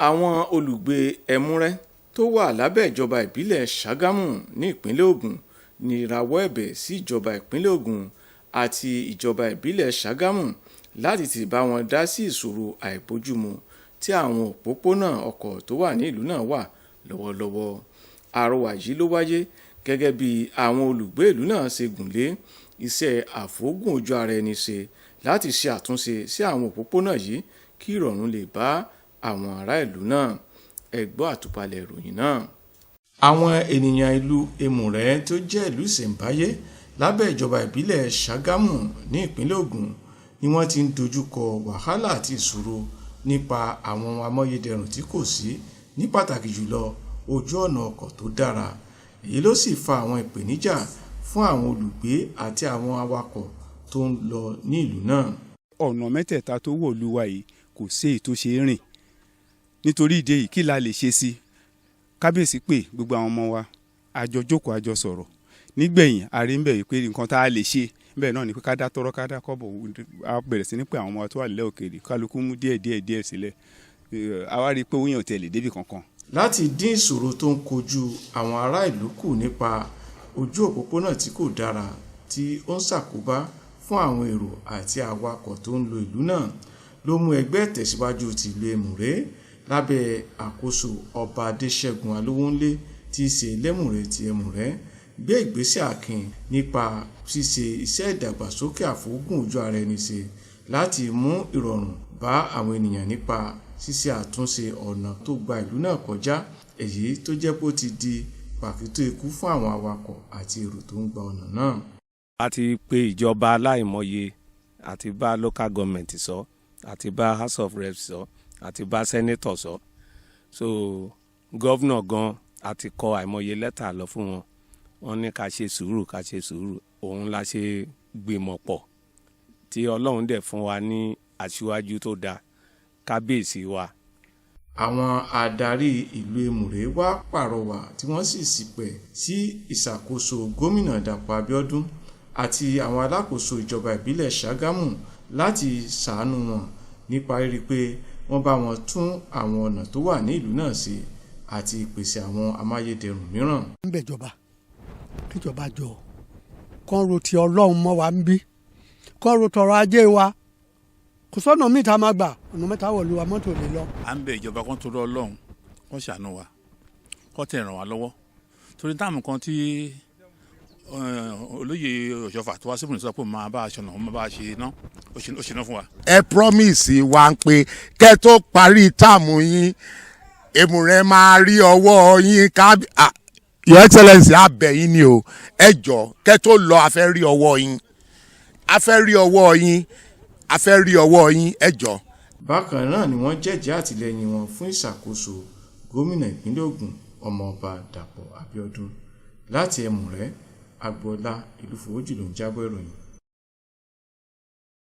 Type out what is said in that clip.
Àwọn olùgbé Ẹmúrẹ́ tó wà lábẹ́ ìjọba ìbílẹ̀ Ṣàgámù ní ìpínlẹ̀ Ògùn ní rawọ́ ẹ̀bẹ̀ sí ìjọba ìpínlẹ̀ Ògùn àti ìjọba ìbílẹ̀ Ṣàgámù láti tètè bá wọn dá sí ìṣòro àìbójúmu tí àwọn òpópónà ọkọ̀ tó wà ní ìlú náà wà lọ́wọ́lọ́wọ́. Àrọwà yìí ló wáyé gẹ́gẹ́ bí àwọn olùgbé ìlú náà ṣe gùnlé iṣẹ́ àfógùn ojú ara ẹni ṣe láti ṣe àtúnṣe sí àwọn òpópónà yìí kí ìrọ̀rùn lè bá àwọn ará ìlú náà. Ẹ gbọ́ àtúpalẹ̀ ìròyìn náà. Àwọn ènìyàn ìlú Ẹmùrẹ́ tó jẹ́ ìlú ìṣẹ̀ǹbáyé lábẹ́ ìjọba ìbílẹ̀ Ṣàgámù ní ìpínlẹ̀ Ògùn ni wọ́n ti ń dojú kọ wàhálà àti ìṣòro nípa àwọn ohun amáyédẹrùn tí kò sí, ní pàtàkì jùlọ ojú ọ̀nà ọkọ̀ tó dára. Èyí ló sì fa àwọn ìpèníjà fún àwọn olùgbé àti àwọn awakọ̀ tó ń lọ ní ìlú náà. Ọ̀nà mẹ́tẹ̀ẹ̀ta tó wọ̀lú wa yìí, kò sí èyí tó ṣe é rìn. Nítorí ìdí èyí, kí la lè ṣe sí i? Kábíyèsí pé gbogbo àwọn ọmọ wa, a jọ jókòó, a jọ sọ̀rọ̀. Nígbẹ̀yìn, a rí níbẹ̀ pé nǹkan tá a lè ṣe bẹ́ẹ̀ náà ni pé ká dá tọ́rọ́, ká dá kọ́bọ̀. A bẹ̀rẹ̀ sí ní pé àwọn ọmọ wa tó wà nílẹ̀ òkèèrè, kálukú mú díẹ̀ díẹ̀ díẹ̀ sílẹ̀. A wá rí i pé owó yẹn ò tẹ̀lé débì kankan. Láti dín ìṣòro tó ń kojú àwọn ará ìlú kù nípa ojú òpópónà tí kò dára tí ó ń ṣàkóbá fún àwọn èrò àti awakọ̀ tó ń lo ìlú náà ló mú ẹgbẹ́ ìtẹ̀síwájú ti ìlú Ẹmùrẹ́ lábẹ́ àkóso Ọba Adéṣẹ́gun Alówónlé tí í ṣe Ẹlẹ́mùrẹ́ ti Ẹmùrẹ́ gbé ìgbésẹ̀ akin nípa ṣíṣe iṣẹ́ ìdàgbàsókè àfógùn ojú ara ẹni ṣe láti mú ìrọ̀rùn bá àwọn ènìyàn nípa ṣíṣe àtúnṣe ọ̀nà tó gba ìlú náà kọjá, èyí tó jẹ́ pé ó ti di pàkúté ikú fún àwọn awakọ̀ àti èrò tó ń gba ọ̀nà náà. A ti pe ìjọba aláìmọye, àti bá local government sọ, àti bá House of Reps sọ, àti bá senator sọ, so governor gan a ti kọ àìmọye lẹ́tà lọ fún wọn. Wọ́n ní ká ṣe sùúrù, ká ṣe sùúrù. Òun la ṣe gbìmọ̀ pọ̀ tí Ọlọ́run dẹ̀ fún wa ní aṣíwájú tó dáa, kábíyèsí wa. Àwọn adarí ìlú Ẹmùrẹ́ wá pàrọwà tí wọ́n sì ṣìpẹ̀ sí ìṣàkóso gómìnà Dàpọ̀ Abíọ́dún àti àwọn alákòóso ìjọba ìbílẹ̀ Ṣàgámù láti ṣàánú wọn nípa rírí pé wọ́n bá wọn tún àwọn ọ̀nà tó wà ní ìlú náà ṣe àti ìpèsè àwọn amáyédẹrùn mìíràn. Ń bẹ̀jọba, kíjọba jọ kán ro ti Ọlọ́run mọ́ wa ń bí, kán ro tọrọ ajé wa. Kò sọ́nà míì tá a máa gbà, ọ̀nà mẹ́ta wọ̀lú wa, mọ́tò lè lọ. À ń bẹ ìjọba kan torí Ọlọ́run, kán ṣàánú wa, kán tẹ̀ ràn wá lọ́wọ́, torí táàmù kan tí olóyè Ọ̀ṣọ́fà tó wá síbùn sọ pé máa bá a ṣọ̀nà, máa bá a ṣe iná, ó ṣe iná fún wa. Ẹ promise wa ń pé kẹ́ tó parí term yín, Èmùrẹ́ máa rí ọwọ́ yín ká. Your Excellency, a bẹ̀ yín ni o, ẹ jọ, kẹ́ tó lọ, a fẹ́ rí ọwọ́ yín, a fẹ́ rí ọwọ́ yín, a fẹ́ rí ọwọ́ yín, ẹ jọ. Bákan náà ni wọ́n jẹ́jẹ́ àtìlẹ́yìn wọn fún ìṣàkóso gómìnà ìpínlẹ̀ Ògùn, Ọmọọba Dàpọ̀ Abíọ́dún. Láti Ẹmùrẹ́, Agboola Ìlúfọwọ́jì ló ń jábọ̀ ìròyìn.